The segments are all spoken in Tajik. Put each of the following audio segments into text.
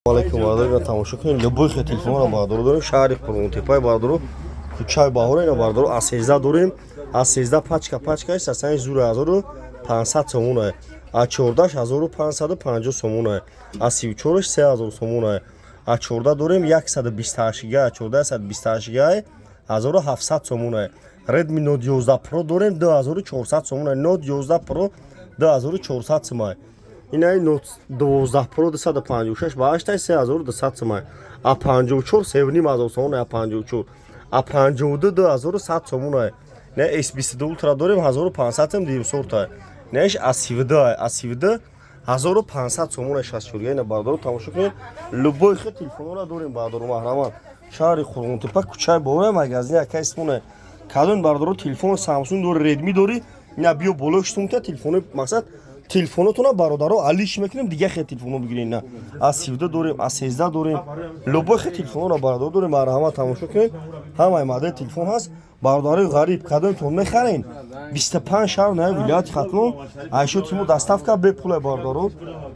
Алейкум, бародари, тамошо кунед, любой хел телефонро, бародаро, дорем. Шаҳри Қурғонтеппаи, бародаро, кӯчаи Баҳора. Ина, бародаро, а 13 дорем. А 13 пачка пачка сасани зура 1500 сомона, а 14 1550 сомона, а 34 3000 сомона. А 14 дорем, 128 гига, 14 128 гига, 1700 сомона. Redmi Note 11 Pro дорем, 2400 сомона. Note 11 Pro 2400 сомона. Инаи Note 12 Pro 256 ба 8, 3200 сомона. А 54 3500 сомона, а 54, а 52 2100 сомона. Не S22 Ultra дорем, 1500 сом, димсорта. Неш А 32, А 32 1500 сомона, 64. Ина, бародаро, тамошо кунед, любой хел телефонро дорем, бародаро, маҳраман. Шаҳри Қурғонтеппа, кӯчаи Бовра, магазини акай Исмона. Кадом, бародаро, телефон Samsung дори, Redmi дори, ина биё, болои штумта телефони, мақсад, телефонотона, бародаро, алиш мекунем, дига хел телефоно бигирем. На а 32 дорем, а 13 дорем, любой хел телефонро, бародаро, дорем. Марҳамат, тамошо кунед, ҳамаи модели телефон ҳаст. Бародарои ғариб, кадомтон мехарен, 25 шаҳр наи вилояти Хатлон айшоти мо доставка бепулай, бародаро,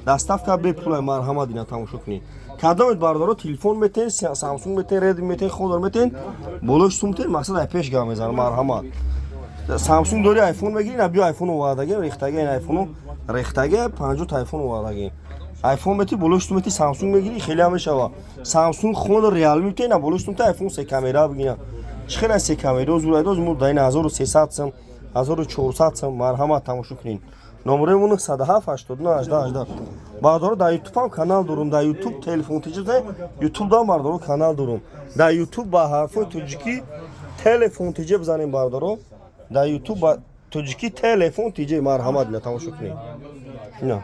доставка бепулай. Марҳамат, ина тамошо кунед. Кадомет, бародаро, телефон метен, Samsung метен, Redmi метен, Honor метен, болош сумтен, мақсад, ай пеш гап мезанам. Марҳамат, Samsung дори, iPhone мегири, на биё, iPhone овардагем, рехтага, ин iPhone рехтага, 50 iPhone овардагем. iPhone мети, болош ту мети, Samsung мегири, хеле ҳам мешава. Samsung, Honor, Realme мети, на болош ту iPhone се камера бигина. Чӣ хеле се камера зурайдоз мо дар ин 1300 сом, 1400 сом. Марҳамат, тамошо кунед. Номерои мо 907 89 18 18. Бародаро, дар YouTube ҳам канал дорум, дар YouTube Телефон Тиҷа, YouTube дам, бародаро, канал дорум. Дар YouTube ба ҳарфҳои тоҷикӣ Телефон Тиҷа бизанем, бародаро. Дар YouTube ба тоҷикӣ Телефон Тиҷа. Марҳамат, ина тамошо кунед. Ина.